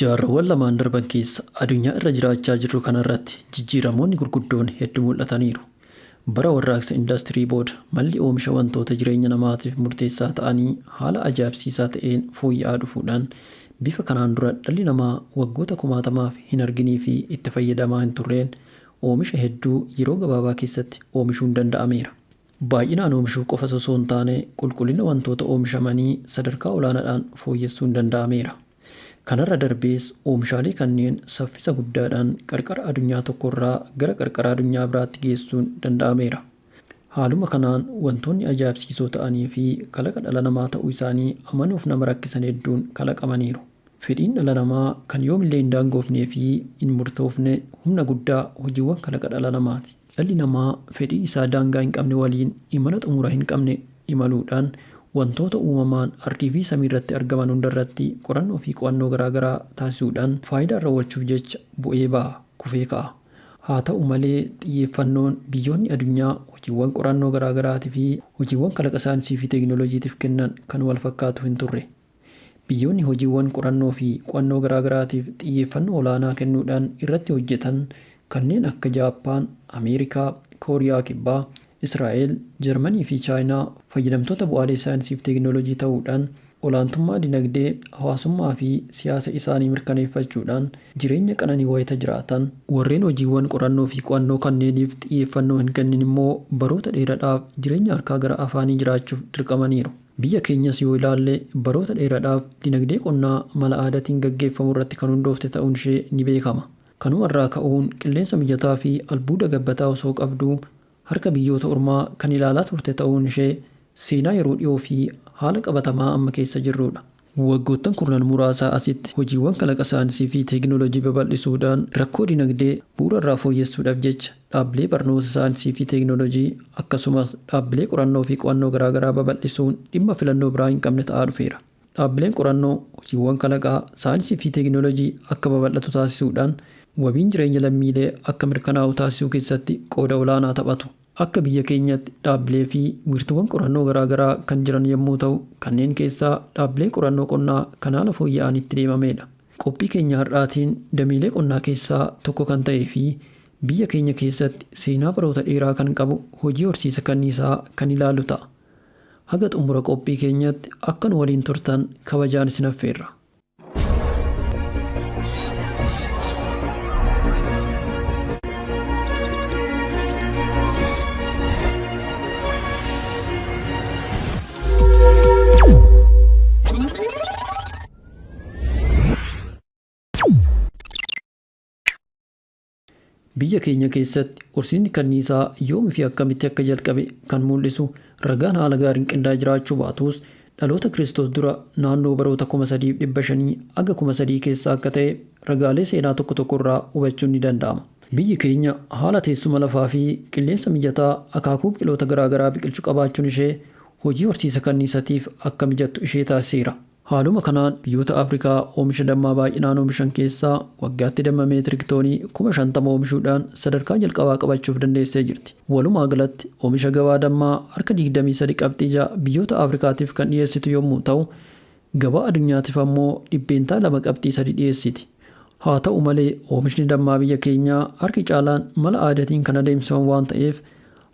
Jaarraawwan lamaan darban keessa addunyaa irra jiraachaa jirru kanarratti jijjiiramoonni gurguddoon hedduu mul'ataniiru. Bara warraaqsa indaastirii booda malli oomisha wantoota jireenya namaatiif murteessaa ta'anii haala ajaa'ibsiisaa ta'een fooyya'aa dhufuudhaan bifa kanaan dura dhalli namaa waggoota kumaatamaaf hin arginii fi itti fayyadamaa hin turreen oomisha hedduu yeroo gabaabaa keessatti oomishuun danda'ameera. Baay'inaan oomishuu qofas osoo hin taane qulqullina wantoota oomishamanii sadarkaa olaanaadhaan fooyyessuun danda'ameera. Kanarra darbees oomishaalee kanneen saffisa guddaadhaan qarqara addunyaa tokkorraa gara qarqara addunyaa biraatti geessuun danda'ameera. Haaluma kanaan wantoonni ajaa'ibsiisoo ta'anii fi kalaqa dhala namaa ta'uu isaanii amanuuf nama rakkisan hedduun kalaqamaniiru. Fedhiin dhala namaa kan yoomillee hin daangoofnee fi hin murtoofne humna guddaa hojiiwwan kalaqa dhala namaati. Dhalli namaa fedhii isaa daangaa hin qabne waliin imala xumura hin qabne imaluudhaan wantoota uumamaan ardii fi samii irratti argaman hundarratti qorannoo fi qo'annoo garaagaraa taasisuudhaan faayidaa irra oolchuuf jecha bu'ee ba'a, kufee ka'a. Haa ta'u malee xiyyeeffannoon biyyoonni addunyaa hojiiwwan qorannoo garaagaraatii fi hojiiwwan kalaqa saayinsii fi teekinooloojiitiif kennan kan wal fakkaatu hin turre. Biyyoonni hojiiwwan qorannoo fi qo'annoo garaagaraatiif xiyyeeffannoo olaanaa kennuudhaan irratti hojjetan kanneen akka Jaappaan, Ameerikaa, Kooriyaa Kibbaa, Israa'el, Jarmanii fi Chaayinaa fayyadamtoota bu'aalee saayinsii fi teekinooloojii ta'uudhaan olaantummaa dinagdee, hawaasummaa fi siyaasa isaanii mirkaneeffachuudhaan jireenya qananii wayita jiraatan warreen hojiiwwan qorannoo fi qo'annoo kanneeniif xiyyeeffannoo hin kennin immoo baroota dheeraadhaaf jireenya harkaa gara afaanii jiraachuuf dirqamaniiru. Biyya keenyas yoo ilaalle baroota dheeraadhaaf dinagdee qonnaa mala aadaatiin gaggeeffamu irratti kan hundoofte ta'uun ishee ni beekama. Kanumarraa ka'uun qilleensa mijataa fi albuuda gabbataa osoo qabduu harka biyyoota ormaa kan ilaalaa turte ta'uun ishee seenaa yeroo dhiyoo fi haala qabatamaa amma keessa jirrudha. Waggoottan kurnan muraasaa asitti hojiiwwan kalaqa saayinsii fi teekinooloojii babal'isuudhaan rakkoo dinagdee bu'uura irraa fooyyessuudhaaf jecha dhaabbilee barnoota saayinsii fi teekinooloojii akkasumas dhaabbilee qorannoo fi qo'annoo garaagaraa babal'isuun dhimma filannoo biraa hin qabne ta'aa dhufeera. Dhaabbileen qorannoo hojiiwwan kalaqaa saayinsii fi teekinooloojii akka babal'atu taasisuudhaan wabiin jireenya lammiilee akka mirkanaa'u taasisuu keessatti qooda olaanaa taphatu. Akka biyya keenyatti dhaabbilee fi wiirtuuwwan qorannoo garaagaraa kan jiran yommuu ta'u kanneen keessaa dhaabbilee qorannoo qonnaa kan haala fooyya'aan itti deemamedha. Qophii keenya har'aatiin dameelee qonnaa keessaa tokko kan ta'ee fi biyya keenya keessatti seenaa baroota dheeraa kan qabu hojii horsiisa kanniisaa kan ilaalu ta'a. Haga xumura qophii keenyatti akka nu waliin turtan kabajaan isin affeerra. Biyya keenya keessatti horsiisni kanniisaa yoomii fi akkamitti akka jalqabe kan mul'isu ragaan haala gaariin qindaa'ee jiraachuu baatus dhaloota Kiristoos dura naannoo baroota 3500 hanga 3000 keessa akka ta'e ragaalee seenaa tokko tokko irraa hubachuun ni danda'ama. Biyyi keenya haala teessuma lafaa fi qilleensa mijataa akaakuu biqiloota garaagaraa biqilchuu qabaachuun ishee hojii horsiisa kanniisatiif akka mijattu ishee taasiseera. Haaluma kanaan biyyoota Afrikaa oomisha dammaa baay'inaan oomishan keessaa waggaatti damma meetirik toonii 50,000 oomishuudhaan sadarkaa jalqabaa qabachuuf dandeessee jirti. Walumaa galatti oomisha gabaa dammaa harka 23 qabxii 6 biyyoota Afrikaatiif kan dhiyeessitu yommuu ta'u, gabaa addunyaatiif ammoo dhibbeentaa 2 qabxii 3 dhiyeessiti. Haa ta'u malee oomishni dammaa biyya keenyaa harki caalaan mala aadaatiin kan adeemsifamu waan ta'eef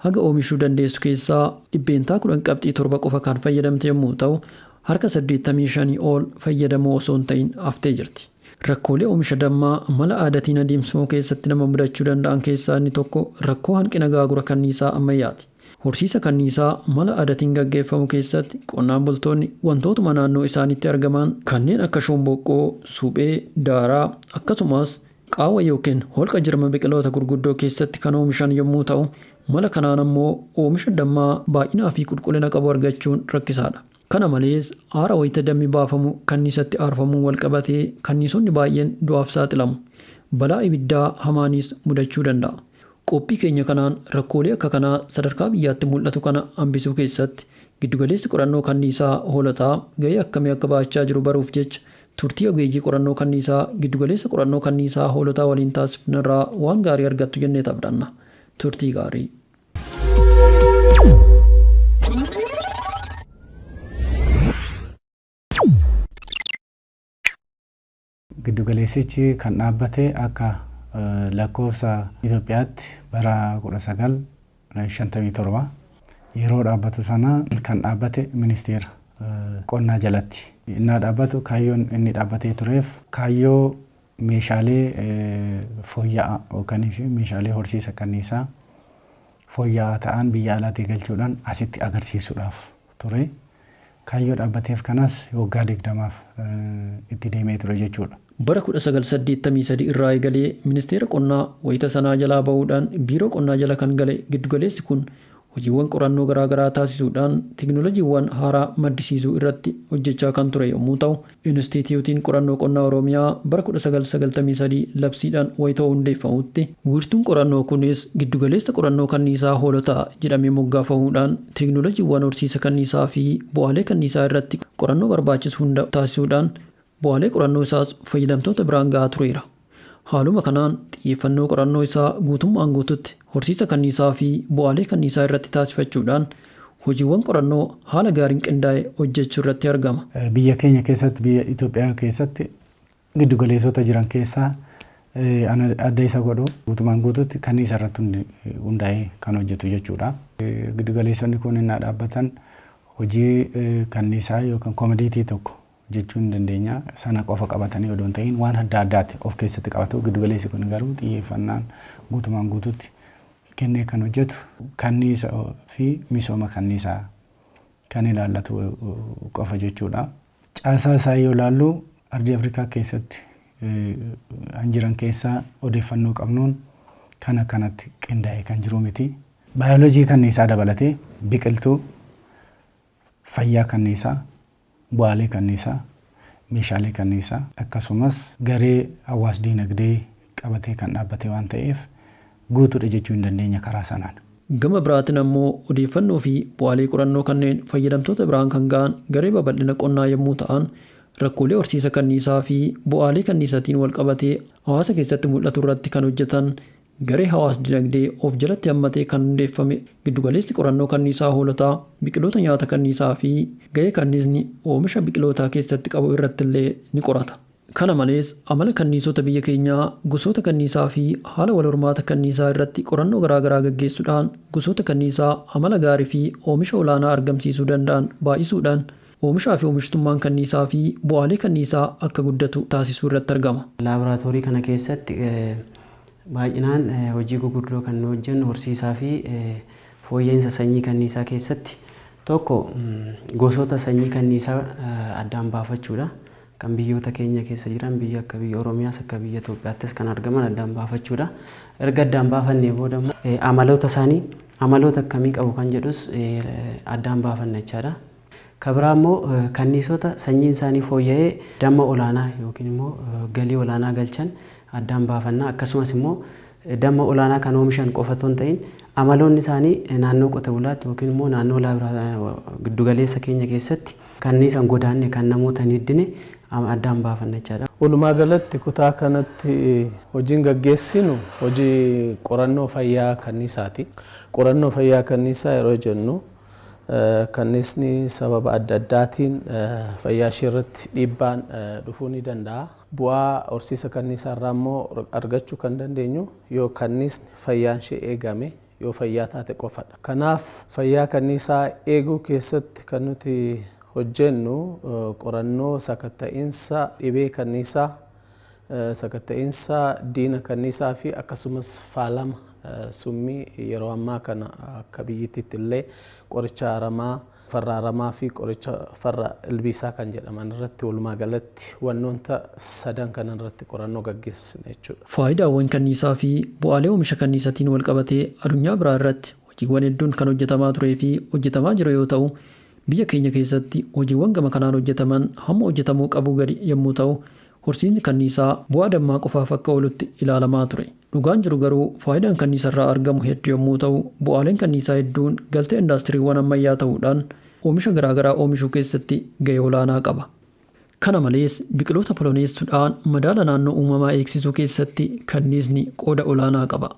haga oomishuu dandeessu keessaa dhibbeentaa 10 qabxii 7 qofa kan fayyadamte yommuu ta'u, harka 85 ol fayyadamoo osoo hin ta'in haftee jirti. Rakkoolee oomisha dammaa mala aadaatiin adeemsifamu keessatti nama mudachuu danda'an keessaa inni tokko rakkoo hanqina gaagura kanniisaa ammayyaati. Horsiisa kanniisaa mala aadaatiin gaggeeffamu keessatti qonnaan bultoonni wantootuma naannoo isaaniitti argaman kanneen akka shomboqqoo, suphee, daaraa akkasumas qaawwa yookiin holqa jirma biqiloota gurguddoo keessatti kan oomishan yommuu ta'u mala kanaan ammoo oomisha dammaa baay'inaa fi qulqullina qabu argachuun rakkisaadha. Kana malees aara wayita dammi baafamu kanniisatti aarfamuun wal qabatee kanniisonni baay'een du'aaf saaxilamu. Balaa ibiddaa hamaanis mudachuu danda'a. Qophii keenya kanaan rakkoolee akka kanaa sadarkaa biyyaatti mul'atu kana hambisuu keessatti giddugaleessi qorannoo kanniisaa hoolataa gahee akkamii akka bahachaa jiru baruuf jecha turtii ogeeyyii qorannoo kanniisaa giddugaleessa qorannoo kanniisaa hoolotaa waliin taasifnerraa waan gaarii argattu jennee abdanna. Turtii gaarii. Giddugaleessichi kan dhaabbate akka lakkoofsa Itoophiyaatti bara 1957 yeroo dhaabbatu sana kan dhaabbate ministeera qonnaa jalatti. Inni dhaabbatu kaayyoon inni dhaabbatee tureef kaayyoo meeshaalee fooyya'aa yookaan meeshaalee horsiisa kanniisaa fooyya'aa ta'an biyya alaatii galchuudhaan asitti agarsiisuudhaaf ture. Kaayyoo dhaabbateef kanas waggaa 20f itti deemee ture jechuudha. Bara 1983 irraa eegalee ministeera qonnaa wayita sanaa jalaa bahuudhaan biiroo qonnaa jala kan gale giddugaleessi kun hojiiwwan qorannoo garaagaraa taasisuudhaan teekinooloojiiwwan haaraa maddisiisuu irratti hojjechaa kan ture yommuu ta'u, Inistiitiyuutiin Qorannoo Qonnaa Oromiyaa bara 1993 labsiidhaan wayita hundeeffamutti wiirtuun qorannoo kunis giddugaleessa qorannoo kanniisaa hoolotaa jedhamee moggaafamuudhaan teekinooloojiiwwan horsiisa kanniisaa fi bu'aalee kanniisaa irratti qorannoo barbaachisu hunda taasisuudhaan bu'aalee qorannoo isaas fayyadamtoota biraan gahaa tureera. Haaluma kanaan xiyyeeffannoo qorannoo isaa guutummaan guututti horsiisa kanniisaa fi bu'aalee kanniisaa irratti taasifachuudhaan hojiiwwan qorannoo haala gaariin qindaa'e hojjechuu irratti argama. Biyya keenya keessatti, biyya Itoophiyaa keessatti giddugaleessota jiran keessaa adda isa godhu guutumaan guututti kanniisa irratti hundaa'ee kan hojjetu jechuudha. Giddugaleessonni kun innaa dhaabbatan hojii kanniisaa yookaan koomodiitii tokko jechuu hin dandeenya. Sana qofa qabatanii odoo hin ta'in waan adda addaati of keessatti qabatu. Giddugaleessi kun garuu xiyyeeffannaan guutumaan guututti kennee kan hojjetu kanniisa fi misooma kanniisaa kan ilaallatu qofa jechuudha. Caasaa isaa yoo ilaallu ardii Afrikaa keessatti kan jiran keessaa odeeffannoo qabnuun kan akkanatti qindaa'ee kan jiru miti. Baayoloojii kanniisaa dabalatee biqiltuu, fayyaa kanniisaa, bu'aalee kanniisaa, meeshaalee kanniisaa akkasumas garee hawaas diinagdee qabatee kan dhaabbate waan ta'eef guutuudha jechuu hin dandeenya karaa sanaan. Gama biraatiin ammoo odeeffannoo fi bu'aalee qorannoo kanneen fayyadamtoota biraan kan ga'an garee babal'ina qonnaa yommuu ta'an rakkoolee horsiisa kanniisaa fi bu'aalee kanniisaatiin wal qabatee hawaasa keessatti mul'atu irratti kan hojjetan garee hawaas dinagdee of jalatti hammatee kan hundeeffame giddugaleessi qorannoo kanniisaa hoolotaa biqiloota nyaata kanniisaa fi gahee kanniisni oomisha biqilootaa keessatti qabu irratti illee ni qorata. Kana malees amala kanniisota biyya keenyaa, gosoota kanniisaa fi haala wal hormaata kanniisaa irratti qorannoo garaagaraa gaggeessuudhaan gosoota kanniisaa amala gaarii fi oomisha olaanaa argamsiisuu danda'an baay'isuudhaan oomishaa fi oomishtummaan kanniisaa fi bu'aalee kanniisaa akka guddatu taasisuu irratti argama. Laaboraatoorii kana keessatti baay'inaan hojii gurguddoo kan nu hojjennu horsiisaa fi fooyya'insa sanyii kanniisaa keessatti tokko gosoota sanyii kanniisaa addaan baafachuudha. Kan biyyoota keenya keessa jiran biyya akka biyya Oromiyaas akka biyya Itoophiyaattis kan argaman addaan baafachuudha. Erga addaan baafannee booda immoo amaloota isaanii amaloota akkamii qabu kan jedhus addaan baafanna jechaadha. Kan biraa immoo kanniisota sanyiin isaanii fooyya'ee damma olaanaa yookiin immoo galii olaanaa galchan addaan baafanna. Akkasumas immoo damma olaanaa kan oomishan qofa otoo hin ta'in amaloonni isaanii naannoo qote bulaatti yookiin immoo naannoo giddugaleessa keenya keessatti kanniisan godaanne kan namoota hin hiddine addaan baafanna jechaadha. Walumaa galatti kutaa kanatti hojiin gaggeessinu hojii qorannoo fayyaa kanniisaati. Qorannoo fayyaa kanniisaa yeroo jennu kanniisni sababa adda addaatiin fayyaa ishee irratti dhiibbaan dhufuu ni danda'a. Bu'aa horsiisa kanniisaa irraa immoo argachuu kan dandeenyu yoo kanniisni fayyaan ishee eegame yoo fayyaa taate qofadha. Kanaaf fayyaa kanniisaa eeguu keessatti kan nuti hojjennu qorannoo sakatta'insa dhibee kanniisaa, sakatta'insa diina kanniisaa fi akkasumas faalama summii yeroo ammaa kana akka biyyittiitti illee qoricha aramaa, farra aramaa fi qoricha farra ilbiisaa kan jedhaman irratti walumaa galatti wannoota sadan kana irratti qorannoo gaggeessina jechuudha. Faayidaawwan kanniisaa fi bu'aalee oomisha kanniisaatiin wal qabatee addunyaa biraa irratti hojiiwwan hedduun kan hojjetamaa turee fi hojjetamaa jiru yoo ta'u, biyya keenya keessatti hojiiwwan gama kanaan hojjetaman hamma hojjetamuu qabu gadi yommuu ta'u, horsiisni kanniisaa bu'aa dammaa qofaaf akka oolutti ilaalamaa ture. Dhugaan jiru garuu faayidaan kanniisa irraa argamu hedduu yommuu ta'u, bu'aaleen kanniisaa hedduun galtee indaastiriiwwan ammayyaa ta'uudhaan oomisha garaagaraa oomishuu keessatti gahee olaanaa qaba. Kana malees biqiloota poloneessuudhaan madaala naannoo uumamaa eegsisuu keessatti kanniisni qooda olaanaa qaba.